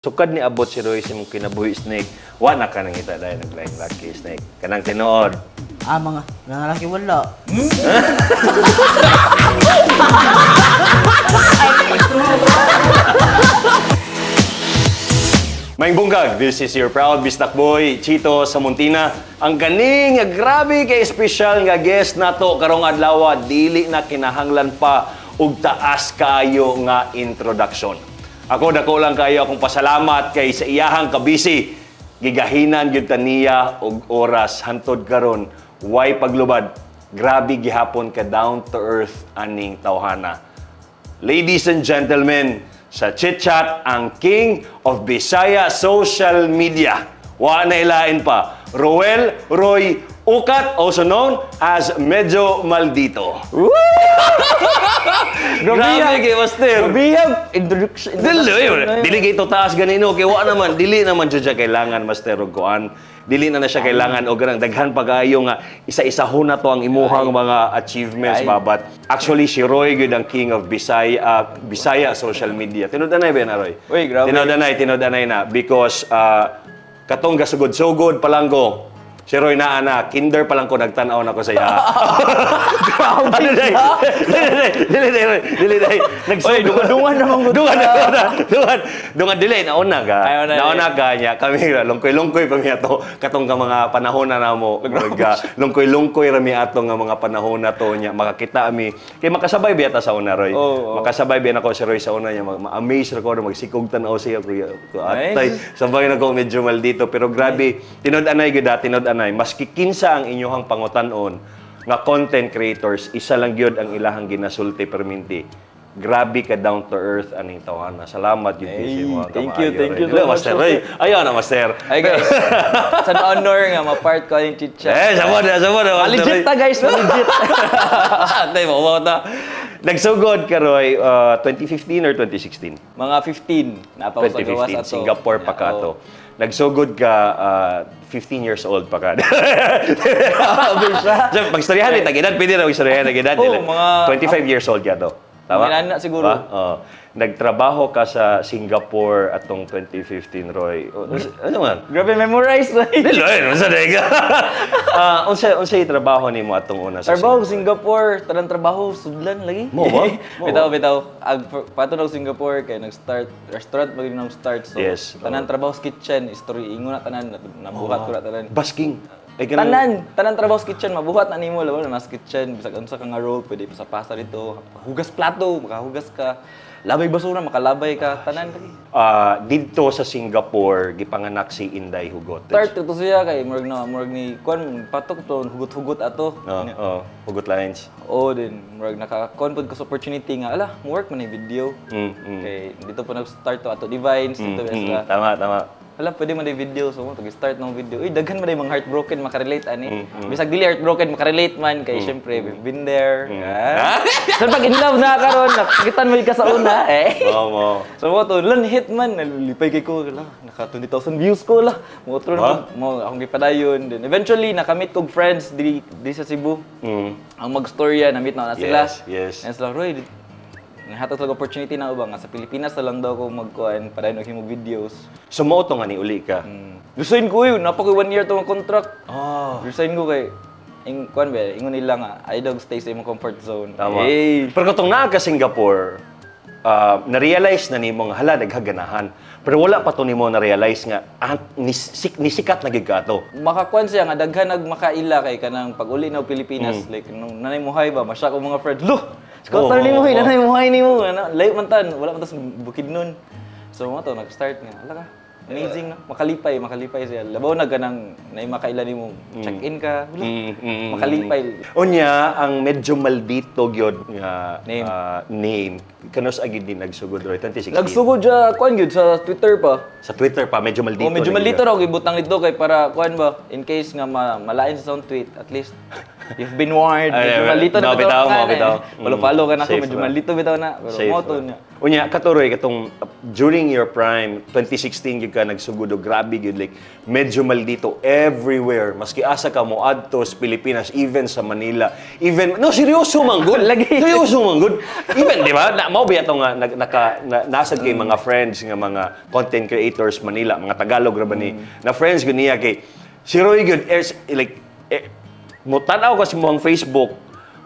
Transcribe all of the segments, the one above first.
Sukad ni abot si Roy sa imong kinabuhi, Snake, wa na ka nangita dahil naglaing laki, Snake. Kanang tinuod. Ah, mga laki wala. Maayong buntag, this is your proud Bisdak boy, Chito Samontina. Ang ganing nga grabe kay espesyal nga guest nato karong adlaw, dili na kinahanglan pa og taas kaayo nga introduction. Ako, dako lang kayo akong pasalamat kay sa iyahang kabisi gigahinan gyud ta niya og oras hantod karon way paglubad. Grabe gihapon ka down to earth aning tawhana. Ladies and gentlemen, sa Chit Chat, ang King of Bisaya Social Media. Wa na ilain pa. Roel Roy Ucat, also known as Medyo Maldito. Grabe kay Master. Grabe ang introduction. Dili, dili kay to taas ganino kay wa naman, dili naman jud siya kailangan, Master, og kuan. Dili na na siya kailangan og ganang daghan pa kaayo nga isa-isahon na to ang imuhang mga achievements Ay. Babat. Actually, si Roy gyud ang king of Bisaya social media. Tinud anay ba na, Roy? Uy, grabe. Tinud anay na because katong gasugod-sugod pa lang ko si Roy naa na, kinder pa lang ko nagtan-aw na ko sa iya. Grabe Ano day? Dili day, dili day, Roy. Dili day. Uy, dungan-dungan naman gud Dungan, ka. dungan, dungan. Dungan, dili, nauna ka. Ay, nauna, Nauna ka niya. Kami, lungkoy-lungkoy pa mi ato. Katong ka mga panahon na namo. Lungkoy-lungkoy rami ato nga mga panahon na to niya. Makakita mi. Kay makasabay biya ta sa una, Roy. Oo, oo. Makasabay biya nako si Roy sa una niya. Ma-amaze ra ko na magsikog tan-aw siya. Kuya, atay, Nice. sabay na ko Medyo Maldito. Pero grabe, tinud anay gyud ah, tinud anay. Maski kinsa ang inyuhang pangutan-on nga content creators, isa lang gyud ang ilahang ginasulti perminti. Grabe ka down to earth aning tawhana. Salamat gyud kay Hey, sa mga thank you, kamaayo, thank Roy. you so Dili, much, Master Roy. Ayaw na, Master. Ay guys, it's an honor nga ma-part ko yung chit chat. Eh, sabon na, sabon na, Master Legit Roy. ta guys, legit. Atay mo, ta. Nagsugod ka, Roy, 2015 or 2016? Mga 15 na pa ko sa gawas 2015, ato. Singapore pa ka Yeah, to. Nagsugod ka, 15 years old pa ka. Grabe siya. So, magstoryahan ni tag-edad, pwede na magstoryahan tag edad. Oo, Dili. mga- 25 years old ka to. Tama? Mga inana siguro. Ba? Oo. Nagtrabaho ka sa Singapore atong 2015, Roy. O, ano man? Grabe memorize ba? Dili, Roy, unsa na ka? Ah, unsa yung trabaho nimo atong una sa Trabaho Singapore, tanang trabaho sudlan lagi. Mo ba? Mo Bitaw bitaw. Ag pato nag Singapore kay nag-start restaurant maging nag start so. Yes, Tanan trabaho sa kitchen, istorya ingon na tanan nabuhat ko na tanan. Busking. Ay, ganun. Tanan, tanan trabaho sa kitchen, mabuhat na nimo lawan na sa kitchen, bisag unsa ka nga role, pwede pa sa pasta dito, hugas plato, makahugas ka, labay basura, makalabay ka, tanan lagi. Ah, didto sa Singapore gipanganak si Inday Hugot. Start to siya kay murag na murag ni kuan patok to hugot-hugot ato. Oo, oh, Hugot Lines. Oo din, murag naka kuan pud ko sa opportunity nga ala, mo work man ni video. Kay dito pa nag-start to ato Divines, dito sa Tama, tama. Wala, pwede man day video. So, mo, start ng video. Uy, daghan man day mga heartbroken, makarelate, ani. Bisag dili heartbroken, makarelate man. Kay, syempre, we've been there. Ah. So, pag in love na karon, nakitan mo ka sa una, eh. Oo mo. So, mo to, lan hit man. Nalipay kay ko, la, naka 20,000 views ko, la. Mo, tro Ba? na, mo, akong gipadayon. Then, eventually, nakamit kog friends di sa Cebu. Ang magstorya, na-meet na sila. Yes. And sila, Roy, nahatag talaga opportunity na ba nga sa Pilipinas na lang daw ko magkuan padayon og himog videos. So mo to nga ni uli ka. Resign ko yun. Napa ko one year to ang contract. Ah. Resign ko kay ing kuan ba ingon nila nga I dog stay sa imong comfort zone. Tama. Hey. Pero katong naa ka Singapore, na-realize na nimo nga hala naghaganahan. Pero wala pa to nimo na-realize nga ah, nisikat na gid ka ato. Makakuan siya nga daghan nag makaila kay kanang pag uli na og Pilipinas like nung nanay mo ba masya ko mga friends. Look. Oo, Skotar nimo oo, oh, nanay mo nimo. Ano, layo man tan, wala man tas bukid nun. So mo to nag-start nga. Ala ka. Amazing no. Makalipay, makalipay siya. Labaw na ganang nay makaila nimo. Check-in ka. Wala. Makalipay. Unya, ang Medyo Maldito gyud nga Name. ah, name kanus agid din nagsugod, Roy, 2016? Nagsugod siya kuan gyud sa Twitter pa. Sa Twitter pa, Medyo Maldito. Oh, medyo na malito gyud. raw gibutang dito kay para kuan ba in case nga malain sa sound tweet at least You've been warned. Ay, Medyo ay, malito na no, bitaw ka mo, na eh. bitaw. Follow-follow ka na ako, Safe medyo ra. malito bitaw na. Pero Safe mo to ra. niya. Unya, kato Roy, katong during your prime, 2016 gyud ka nagsugod og grabe gyud, like medyo maldito everywhere. Maski asa ka mo adto sa Pilipinas, even sa Manila, even no, seryoso man gud. Lagi. Seryoso man gud. Even, di ba? Na, mao ba to nga nag, naka na, nasad kay mga friends nga mga content creators Manila, mga Tagalog ra ba ni na friends gud niya kay si Roy gyud like eh, mo tan-aw ka sa imong Facebook.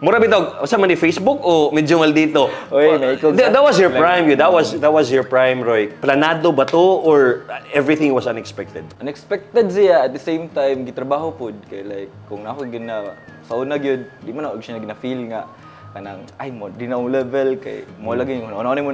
Mura bitaw sa man ni Facebook o medyo maldito. Oy, naikog That ka. was your prime, yun. That was your prime, Roy. Planado ba to or everything was unexpected? Unexpected siya, at the same time gitrabaho pod kay like kung nako gina sa una gyud di man ako siya gina feel nga kanang ay mo di na mo level kay mo lagi yung una mo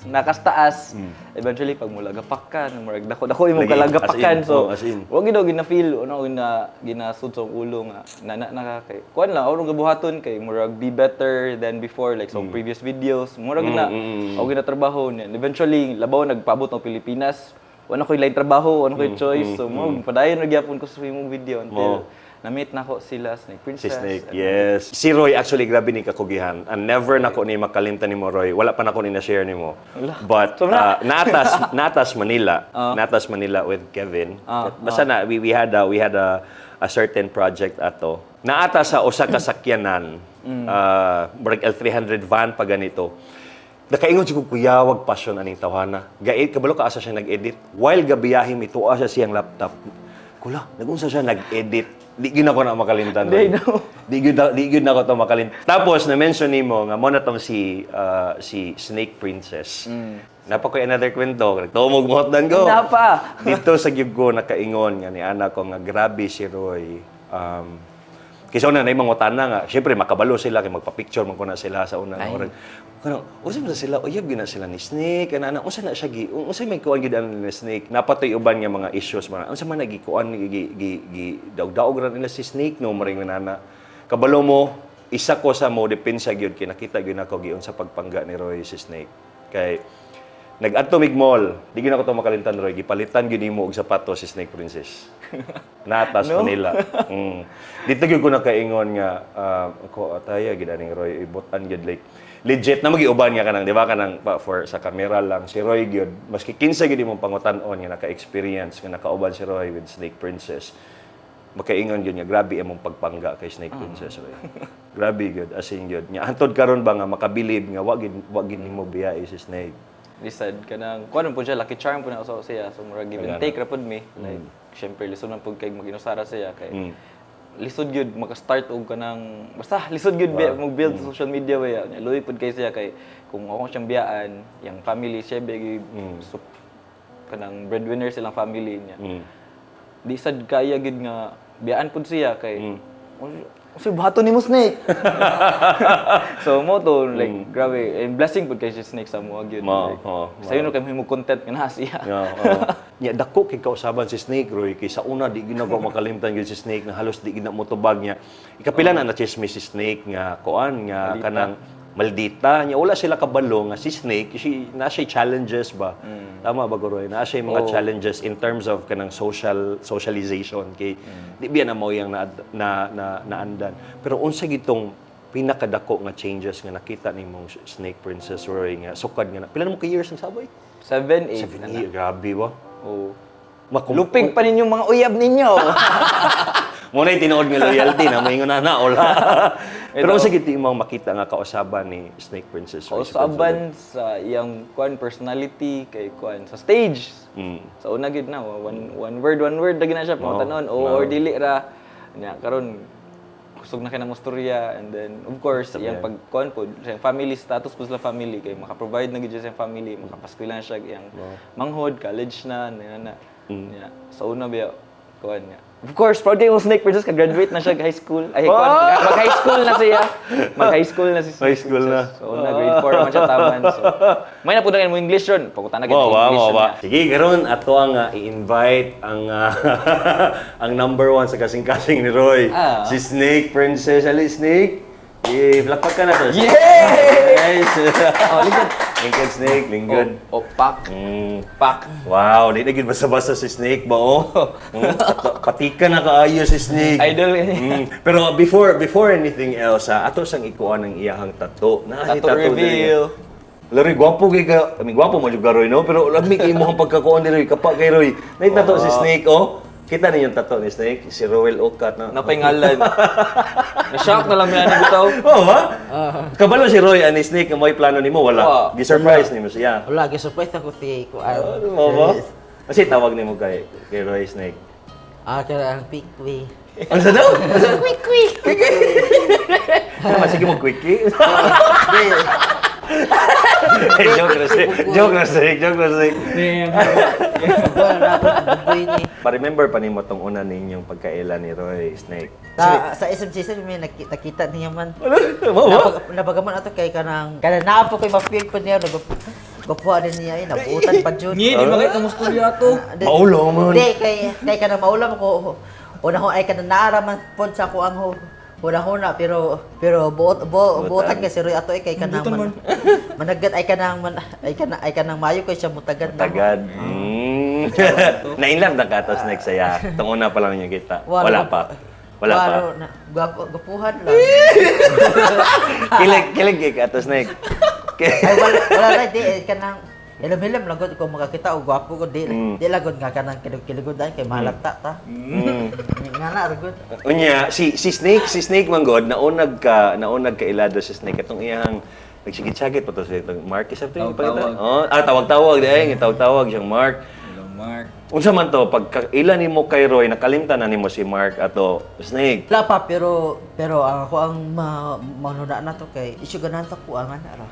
nakastaas, eventually pag mo lagapak ka murag dako dako imong Lagi, kalagapakan. as in, So oh, as in. wa gid gina feel una gina ginasud sa ulo nga na na ka kay kuan lang ako gabuhaton kay murag be better than before, like sa previous videos murag na ako ginatrabaho niya. Eventually labaw nagpaabot ng Pilipinas, wala ko'y lain trabaho, wala ko'y choice. So mo padayon ra gyapon ko sa imong video until na-meet na ko sila Snake Si Princess. Snake, yes. Si Roy, actually, grabe ni kakugihan. And never na ko ni makalimtan nimo, Roy. Wala pa na ko ni na-share nimo. But, natas Manila. Natas Manila with Kevin. Basta na, we had a certain project ato. Naata sa usa ka sakyanan, murag L300 van pa ganito. Nakaingon siya kung kuyawag passion aning tawhana. Gait, kabalo ka asa siya nag-edit. While gabiyahe, mituwa siya siyang laptop. Kula, nagunsa siya nag-edit. Di gyud ako na makalimtan. Di, Roy. no. Di gyud na ako to makalimtan. Tapos na-mention nimo nga mo na tong si Snake Princess. Napa ko another kwento. Nagtumog mo dan ko. Napa. Dito sa gyud ko nakaingon nga ni ana ko nga grabe si Roy. Kaysa una na yung mga nga, syempre makabalo sila kay magpa-picture man ko na sila sa una nga oras. Kanang unsa man sila, uyab gyud na sila ni Snake, kana na unsa na siya gi unsa may kuan gyud ana ni Snake. Napatoy uban nga mga issues man. Unsa man nagikuan gi gi gi daog-daog ra nila si Snake no maring nana. Kabalo mo, isa ko sa mo depensa gyud kay nakita gyud nako giun sa pagpangga ni Roy si Snake. Kay nag-adto mig mall, di gyud ako to makalimtan, Roy, gipalitan gyud nimo og sapatos si Snake Princess. Natas Manila. Dito gyud ko nakaingon nga ako ataya gyud aning Roy ibutan gyud, like legit na magiuban nga kanang, di ba, kanang pa, for sa camera lang si Roy gyud maski kinsa gyud imong pangutan-on nga naka-experience nga nakauban si Roy with Snake Princess, makaingon gyud nga grabe imong pagpangga kay Snake Princess, Roy. Grabe gyud, as in gyud. Nya hantod karon ba nga makabilib nga wa gid nimo biyae si Snake. Lisad kanang kuan po siya, lucky charm po na usaw siya. So murag give and take ra pud mi. Like syempre lisod man pud kay maginusara siya kay lisod gyud maka-start og kanang basta lisod gyud wow. Mo build sa social media ba ya. Nya luoy pud kay siya kay kung ako siyang biyaan, yang family siya bigi so, kanang breadwinner silang family niya. Di sad kaya gyud nga biyaan pud siya kay unsay buhaton nimo, Snake? So mo to like grabe and blessing pud kay si Snake sa mo gyud. Mo, Like, oo, sayo no kay mahimo content nga naa siya. Yeah, oo. Nya dako kay kausaban si Snake, Roy, kay sa una di gyud nako makalimtan gyud si Snake na halos di gyud na motubag niya. Ikapila na na chismis si Snake nga kuan nga kanang maldita niya, wala sila kabalo nga si Snake si na siya challenges ba. Tama ba ko, Roy? Na siya mga challenges in terms of kanang social socialization kay di biya na mo yang na, na, na naandan. Pero unsa gitong pinakadako nga changes nga nakita nimong Snake Princess, Roy, nga sukad nga na pila na mo ka years ang sabay? 7, 8. 7 years, grabe ba? Oh. Makum- Lupig pa ninyong mga uyab ninyo. Mo na yung tinuod nga loyalty na moingon na na wala. Pero unsa gid imong makita nga kausaban ni Snake Princess, Roy? Kausaban sa iyang kuan personality kay kuan sa stage. Sa una gid na one one word, one word lagi na siya pangutanon o or dili ra. Nya karon kusog na kay na mo storya and then of course iyang pag kuan pod sa iyang family status po sila family kay maka-provide na gid siya sa iyang family, makapaskwela na siya iyang manghod, college na na na. Nya sa una biya kuan niya. Of course, proud kayo Snake Princess, ka-graduate na siya high school. Ay, kuan, mag high school na siya. Mag high school na si Snake High school na. Princess. So, una, grade 4 man siya taman. So, may na po na mo English ron. Pagkutan na Mo ba, English mo ron ba. niya. Sige, karon ato ang i-invite ang number one sa kasing-kasing ni Roy. Si Snake Princess. Ali, Snake. Eh, palakpak ka na to. Yay! Yes. Oh, likod. Lingkod, Snake, lingkod. O, pak. Pak. Wow, di na gid basa-basa si Snake ba oh? Patika na kaayo si Snake. Idol eh. Pero before before anything else, ha, ato sang ikuan ang iyahang tattoo. Na Tattoo reveal. Lari, gwapo kay ka. I mean, gwapo mo juga Roy, no? Pero lami kay imong pagkakuan ni Roy, kapa kay Roy. Nay tattoo si Snake, oh. Kita ninyo yung tattoo ni Snake, si Roel Ocat na. Napaingalan. Na-shock na lang yan bitaw. Oh, ha? Kabalo si Roy ani Snake nga may plano nimo wala. Wa. Gi-surprise nimo siya. Wala, gi-surprise ako si kuan. Ano mo ba? Kasi tawag nimo kay kay Roy Snake. Ah, kaya ang pick we. Ano sa daw? Quick, quick. Quick, quick. Sige mo, quickie. Di, Joke na Snake. Joke na Snake. Joke na Snake. wala na ako bugoy ni. Pa-remember pa nimo tong una ninyong pagkaila ni Roy Snake. Sa SM season may nakita kita niya man. Ano? Mo ba? Napagaman ato kay kanang kanang naa po kay ma-feel pa niya nagpapuha din niya eh, nabutan pa jud. Ngi, di ba kayo kamusturya ato? Maulo man. Di kay kay kanang maulam ko una ko ay kanang naara man pod sa ako ang huna-huna pero pero buot buotan kay si Roy ato eh kay kanang man, managat ay kanang man ay kanang mayo kay siya mutagad na. Tagad. Na-inlove na ka to Snake saya. Tong una pa lang niyo kita. Wala pa. Wala pa. Na, gwapo, gwapuhan lang. Kilig, kilig kay ka to Snake. Ay wala wala ra di eh, kanang hilom-hilom lang gud kung makakita og gwapo ko di di lang gud nga kanang kilig-kiligodan kay mahalata ta. Nga na ra gud. Unya, si si Snake, si Snake manggod naunag ka ilado si Snake atong iyang nagsigit-sagit pa to si itong Mark isa to yung Tawag-tawag. pangita. Oh, tawag-tawag di ay, tawag-tawag siyang Mark. Hello, Mark. Unsa man to pagka ila nimo kay Roy nakalimtan na nimo si Mark ato Snake. Wala pa pero pero ang ako ang manuna na to kay isyu ganahan sa kuha nga na ra.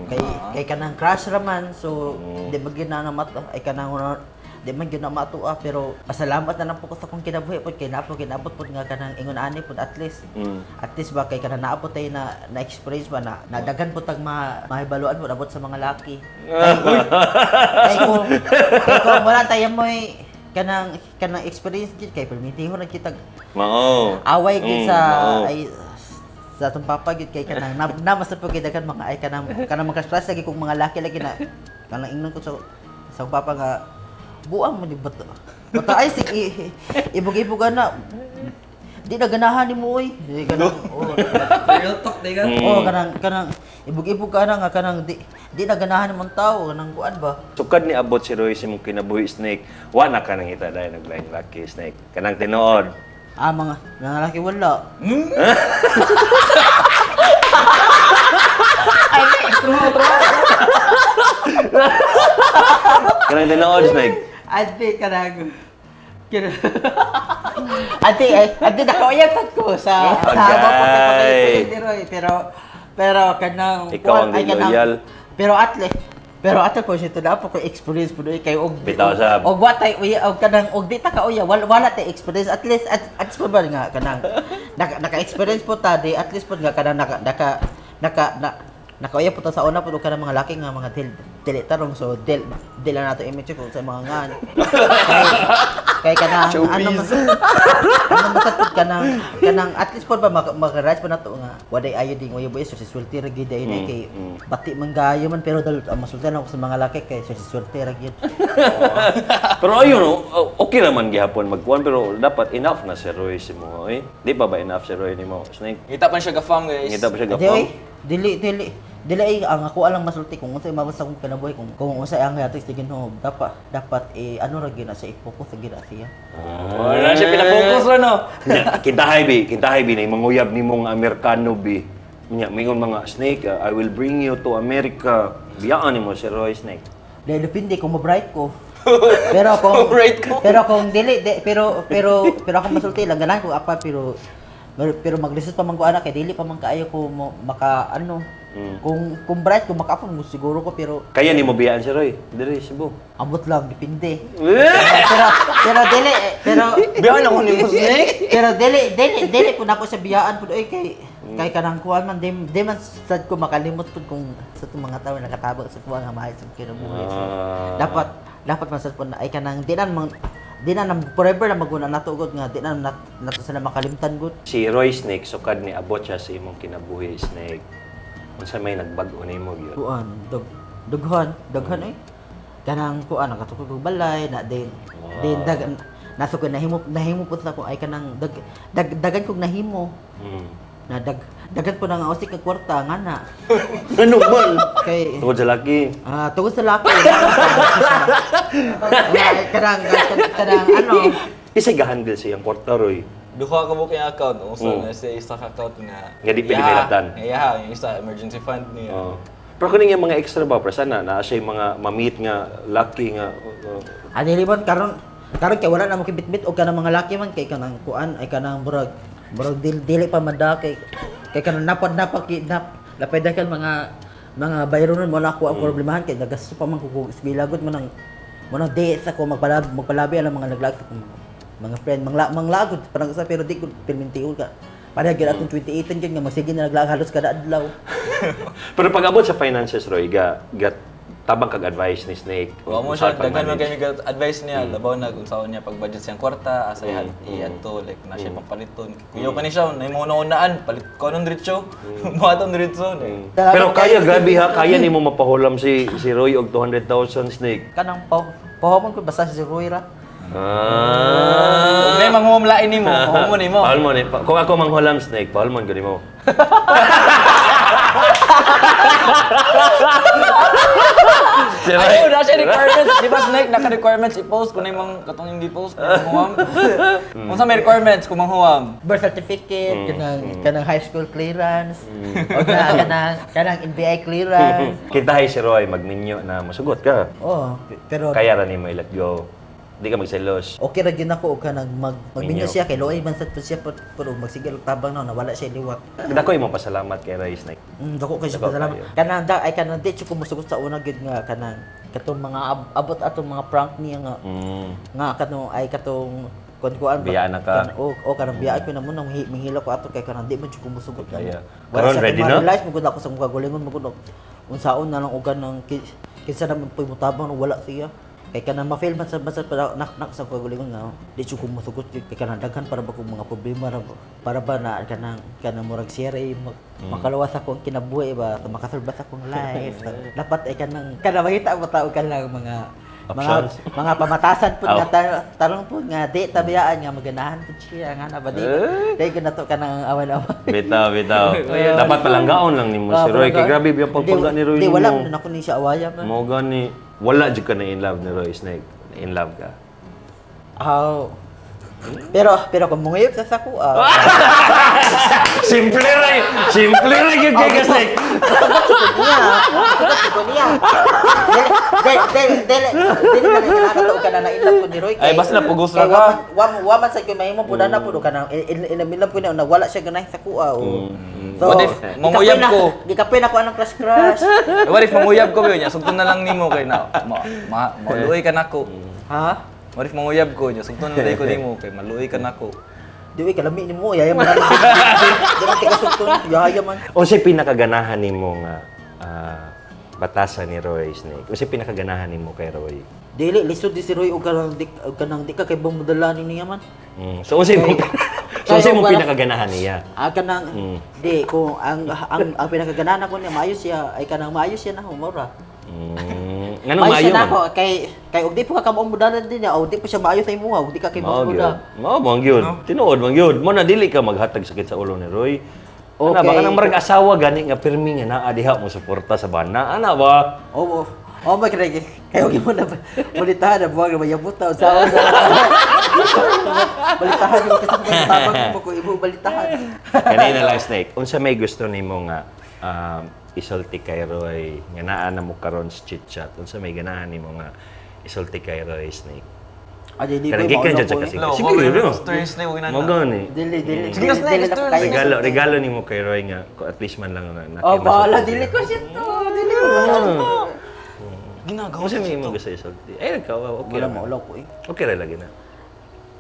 Kay kay kanang crush ra man so di man gyud na mata ay kanang di man gyud na matua pero pasalamat na lang po ko sa akong kinabuhi pod kay napo kinabot pod nga kanang ingon ani pod at least. At least ba kay kanang naabot tayo na na experience ba na nadagan po tag ma, mahibaluan po abot sa mga laki. Kay kung wala tayo mo'y kanang kanang experience gid kay permitiho na kitag Mao. away gid sa mao. ay sa atong papa gid kay kanang na, na mas po gid daghan mga ay kanang kanang mga stress lagi kung mga laki lagi na kanang ingnon ko sa akong papa nga buang mo ni bato bata ay sig ibog-ibog na di na ganahan nimo oy. Di kanang oh, Real talk, di ka? oh kanang kanang ibog-ibog ka na nga kanang di di na ganahan nimong tao kanang kuan ba. Sukad ni abot si Roy sa imong kinabuhi Snake, wa na ka nangita dahil naglaing laki Snake. Kanang tinuod. Ah, mga mga laki wala. Kanang tinuod Snake. Ate, kanang... Ate, ay, ate, nakauyap ko sa Agay. ni Roy, pero pero kanang Ikaw ang ay, kanang- loyal. Pero atle pero atle ko siya na po ko experience po kay og Bitaw sab. og wa tay uya og kanang og di ta ka uya wala, wala tay experience at least at least po ba nga kanang naka experience po ta di at least po nga kanang naka naka naka na, nakauya po ta sa una po og kanang mga laki nga mga dil dili tarong so dil dil na nato image ko sa mga ngan kay, kay kanang ano mas ano masakit kanang kanang at least po ba maka-rise po nato nga waday ayo ding uya boy so si swerte ra gid ay kay bati man gayo man pero dal ang masultihan ako sa mga laki kay so si swerte ra gyud. Pero ayun, oh, okay naman gihapon magkuan pero dapat enough na si Roy si mo, eh. Di pa ba enough si Roy nimo, Snake? Ngita pa siya ka-fam, guys. Ngita pa siya Di gapon. oy, dili dili dili ay ang ako alang masulti kung unsay mabasa sa akong kinabuhi kung unsay ang hatag sa Ginoo dapat dapat eh ano ra gyud na sa i-focus ra gyud na siya. Wala siya pinapokus ra, no? Nya, kintahay bi, kintahay bi na manguyab nimo nga Amerikano bi. Nya mingon mga Snake, I will bring you to America. Biyaan nimo si Roy Snake. Dahil depende kung ma-bright ko. Pero kung Ma-bright ko. Pero kung dili di, pero pero pero ako masulti lang ganahan ko apa pero pero, pero maglisod pa man ko anak kay dili pa man kaayo ko mo, maka ano kung bright ko makaapon mo siguro ko pero Kaya nimo biyaan si Roy diri Cebu. ambot lang depende. Pero pero dili eh, pero Biyahan ako ni mo, Snake. pero dili dili dili po nako sa biyaan pud oy kay kay kanang kuan man di, di man sad ko makalimot pud kung sa itong mga tawo nakatabang sa kuan nga maayo sa kinabuhi. So, dapat dapat man sad po na ay kanang di na mang di na nam forever na maguna nato gud nga di na nato sila makalimtan gud. Si Roy Snake sukad ni abot siya sa imong kinabuhi Snake. Unsa may nagbag-o nimo gyud? Kuan dog Dughan, dughan eh. Kanang kuan nakatukod og balay na din dag naso ko nahimo nahimo pud sa ko ay kanang dag, dag dagan kog nahimo. Na daghan po na nga usik ka kwarta nga na. Ano man? Kay Tungod sa laki. ah, tungod sa laki. Ah, kanang kanang ano. Isay ga-handle sa iyang kwarta, Roy. Duha ka mo kay account, unsa na siya isa ka account nga. Nga di pwede mahilabtan. Nga iyaha, yung isa emergency fund niya. Oo. Pero kuning yung mga extra ba, pre, sana naa siya yung mga ma-meet nga lucky nga. Oo. Ah, dili man karon karon kay wala na mo kibitbit og kanang mga laki man kay kanang kuan ay kanang murag murag dili, dili pa manda kay kay kanang napad napad ki nap lapay kan mga mga bayronon mo na ako ang problemahan kay nagasto pa man ko gilagot man ang mo nang di sa ko magpalabi magpalabi ang mga naglag sa akong mga friend mangla manglagot parang sa pero di ko pirmintiol ka pareha gyud atong 2018 gyud nga magsige na naglag halos kada adlaw. Pero pag abot sa finances, Roy, ga tabang kag advice ni Snake. Wa mo kung saan siya daghan man pag-manage. kay advice niya labaw na kung saan niya pag-budget siyang kwarta asa iadto like na siya pangpaliton. Kuyaw ka ni siya nahimo na unaan palit ko nung diretso. Buhaton diretso. Pero kaya, grabe ha, kaya nimo mapahulam si Roy og 200,000, Snake. Kanang pa pahamon ko basta si Roy ra. Ah. Ug nay manghuam lain nimo, pahumo nimo. Pahol mo ni. Kung ako manghulam, Snake, pahol mo gani mo. Si Roy. Ayaw na siya requirements. Di ba Snake, naka-requirements i-post kung na yung mga katong hindi post, kung manghuam. Kung sa may requirements, kung manghuam. Birth certificate, kanang kanang high school clearance, o na kanang kanang NBI clearance. Kita hay si Roy, magminyo na masugot ka. Oh, pero Kaya ra nimo i-let go. Di ka magselos. okay ra gyud ako og kanang mag magminyo Minyo. siya kay luoy man sad to siya pero, pero magsigil og tabang na nawala siya liwat. Dako imo pasalamat kay Roy, Snake. Dako kay siya Dako pasalamat. kayo. Kanang da ay kanang di siya ko musugot sa una gyud nga kanang katong mga abot atong mga prank niya nga nga kanong ay katong kuan-kuan ba? Biyaan na ka. O kanang biyaan ko na mo nang manghila ko ato kay kanang di man jud ko musugot na. Kaya. Wala Karon sa ready na? Realize mo gud ako sa mga galingon mo gud unsaon na lang og kanang kinsa naman po'y mutabang nung wala siya. Kay kanang ma-fail man sa basta para nak nak sa kagalingon nga di jud ko musugot jud kay kanang daghan para ba kong mga problema ra ba, para ba na kanang kanang murag sere makalawas ako ang kinabuhi ba makasurvive akong life. Dapat ay kanang kanang makita mo tao kanang mga mga Options. mga pamatasan pud nga Aw. tarong pud nga di tabiyaan nga maganahan pud siya nga na ba di Eh? di ko na to kanang awal-awal. Bitaw, bitaw. Dapat palanggaon lang nimo si Roy. Kay grabe biya pagpangga ni Roy Di wala nimo. man ako ni siya awaya man. Mo gani wala jud ka na in love ni Roy, Snake. In love ka. Aw. Pero pero kung mungayop sa sako ah. Simple ra. Simple ra gyud kay ka, Snake. Niya. Ko niya. Dili dili dili dili na nakakataw ka na na-inlove ko ni Roy. Ay, basta napugos ra kay ka. Waman sa ko mahimo pud na pud ka na in-love ko niya na wala siya ganahin sa kuha. Oh. So, What if manguyab ko? Gikapoy na ko anong crush crush. Eh, what if manguyab ko niya, sugton na lang nimo kay na ma, maluoy ka nako. Ha? What if manguyab ko niya, sugton na lang ko nimo kay maluoy ka nako. Di uy, kalami ni mo, yaya man. Di man tika sugton, yaya man. Unsay pinakaganahan nimo nga batasan ni Roy, Snake? Unsay pinakaganahan nimo kay Roy? Dili lisod di si Roy og kanang di og kanang di ka kay bumudala ni niya man. So unsay mo So unsay mo Kay- pinakaganahan niya? Ah, kanang di kung ang pinakaganahan ko niya maayo siya ay kanang maayo siya na humora. Nganong Maayo maayo siya na man? ako kay kay og di po ka kamumudalan din niya og di po siya maayo sa imuha og di ka kay Mao gyud. mamuda. Mao man gyud. Tinuod man gyud. Mo na dili ka maghatag sakit sa ulo ni Roy. Ana Okay. baka nang marag asawa gani nga pirmi nga naa diha mo suporta sa bana. Ana ba? Oo. Oh, my kay kay og imo na balitahan na buwag na mayabot ta sa balitahan mo kasi kung tabang mo ko imo balitahan. Kanina lang, Snake. Unsa may gusto nimo nga isulti kay Roy nga naa na mo karon sa chit chat. Unsa may ganahan nimo nga isulti kay Roy, Snake? Ay, di ko Kanang gikan mauna jud sa ko eh. kasi. Hello, Sige, wag no. na story, Snake, wag na Mo na. gani. Dili dili. Sige na, Snake, dili na ko story. kaya. Regalo, regalo nimo kay Roy nga at least man lang na Oh, bahala dili ko siya to. Dili ko. Ginagawa Unsa may imo gusto isulti? Ay, ikaw, okay. Wala ra. maulaw ko eh. Okay ra lagi na.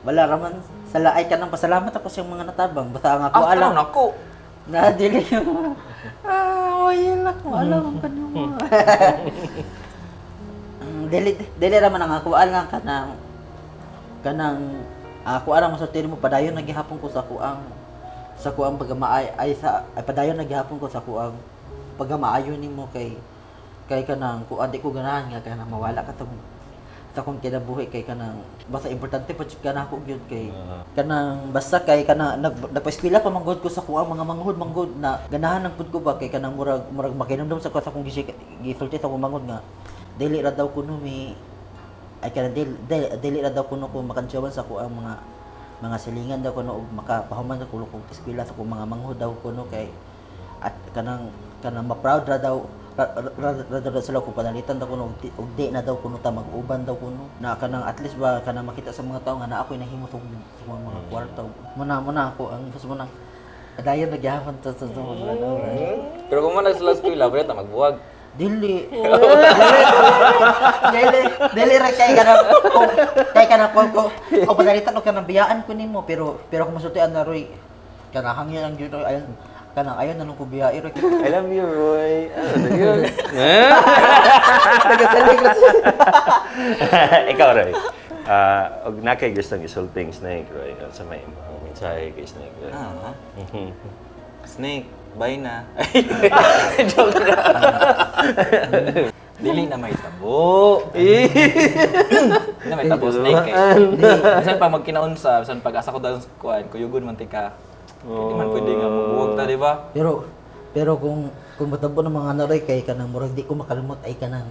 Wala raman sala ay kanang pasalamat ako sa mga natabang basta ang ako Ah, alam alam nako. na dili ah oy ako alam ang kanimo. Dili dili raman ang ako alam kanang kanang ako alam masulti mo padayon naghihapon ko sa kuang pagamaay ay sa ay padayon naghihapon ko sa kuang pagkamaayo nimo kay Kay kanang kuan, di ko ganahan nga kanang mawala ka sa akong kinabuhi kay kanang basta importante pa jud kana ako gyud kay kanang basta kay kanang nagpa-eskwela pa man gud ko sa kuang mga manghod manggod na ganahan lang pud ko ba kay kanang murag murag makinumdum sa ko sa akong gisulti sa akong manghod nga dili ra daw kuno mi ay kanang dili, dili, dili ra daw kuno ko makantsawan sa kuang mga silingan daw kuno og makapahuman sa kulo kong eskwela sa akong mga manghod daw kuno kay at kanang kanang ma-proud ra daw ra daw sila kung panalitan daw kuno og di na daw kuno ta mag-uban daw kuno na kanang at least ba kanang makita sa mga tao nga naa ako'y nahimo sa mga kwarta muna ako ang gusto mo nang dayon na gyapon ta sa Pero kung man sila eskwela, pwede ta magbuwag. Dili. Dili. Dili ra kay kanang kung kay kanang kung panalitan og kanang biyaan ko nimo pero pero kung masultian na Roy kanang hangyo ang gyud ayon kanang ayon na nung ko biyai Roy. I love you, Roy. Ano yun? Nagasalig ra siya. Ikaw, Roy. Ah, og na kay gustong isulting Snake, Roy. Sa may ang mensahe kay Snake, Roy. Ah. Snake, bye na. Joke lang. Dili na may tabo. Dili na may tabo, Snake eh. Bisan pa magkinaunsa, bisan pag asa ko dayon sa kuan, kuyugon man tika. Hindi man pwede nga magbuwag ta, di ba? Pero pero kung matabo ng mga naroy kay kanang murag di ko makalimot ay kanang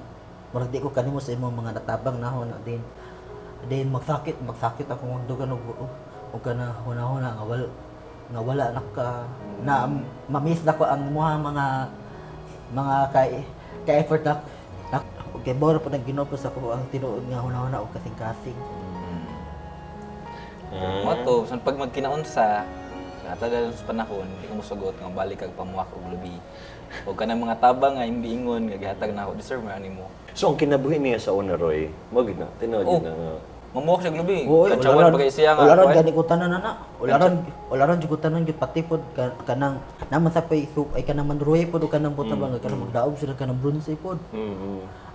murag di ko kanimo sa imong mga natabang nahon na din din magsakit magsakit ako ang dugan og og kana hunahuna nga wala na ka na ma-miss na ko ang mga mga kay kay effort na okay boro po nang Ginoo po sa ko ang tinuod nga hunahuna og kasing-kasing. Mo to, bisan pag magkinaunsa, sa tagal sa panahon, di ko mosugot nga balik kag pamuwak og lubi. Og kanang mga tabang nga imong giingon nga gihatag na ako, deserve man nimo. So, ang kinabuhi niya sa una, Roy, mo gid na, tinuod Oh. yun na nga. Mamuwak siya og lubi. Oy, Kantsawan pa kay siya nga. Wala ron kuan. gani ko tanan na. Wala ron jud ko tanan gyud pati pod kanang naman sa pay ay kanang manruy pod o kanang buta ba nga kanang magdaog sila kanang bronze pod.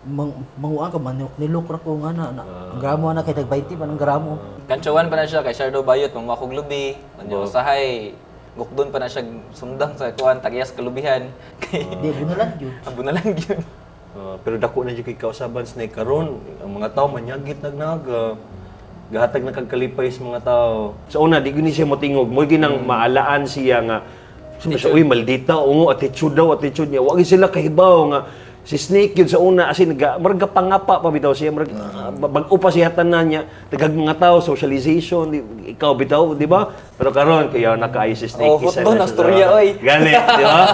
Mang manguan ka manok nilok ra ko nga na. Ang gramo na kay tag 20 pa ng gramo. Kantsawan pa na siya kay Shardo Bayot, mamuwak og lubi. Unya usahay gukdon pa na siya sundang sa kuan tagiyas kalubihan. Kay Di bunalan gyud. abo na lang gyud. Ah, pero dako na jud kay kausaban Snake karon, ang mga tao manyagit nagnaga. Gahatag na kag kalipay sa mga tao. Sa una di gyud ni siya motingog, mo ginang maalaan siya nga so, siya, uy maldita oo attitude daw attitude niya. Wa gyud sila kahibaw nga si Snake yun sa una as in murag pangapa pa bitaw siya murag bag-o pa siya tanan niya tagag mga tao socialization ikaw bitaw di ba pero karon kaya nakaay si Snake Oh, isa hotdog na na siya storya, oy. Gani, di ba?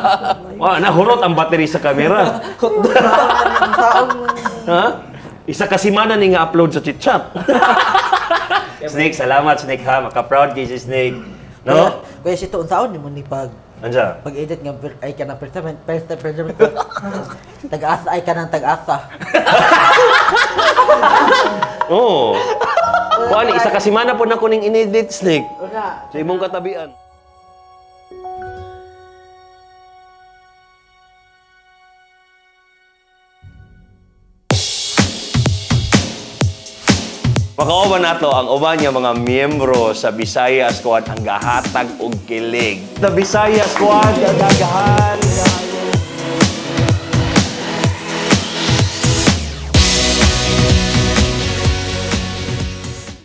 Wa nahurot ang battery sa kamera. Ha? Isa ka semana ni nga upload sa chit-chat. Snake, salamat Snake ha. Maka-proud kay si Snake. No? Kuya si to unsaon nimo ni pag Ansa? pag-edit nga ay kanang first time first time first time tag-asa ay kanang tag-asa. Oo. Kuan, isa ka semana po na ko ning inedit Snake. Una. Sa imong katabian. Makauban nato ang uban nga mga miyembro sa Bisaya Squad ang gahatag og kilig. The Bisaya Squad gagagahan.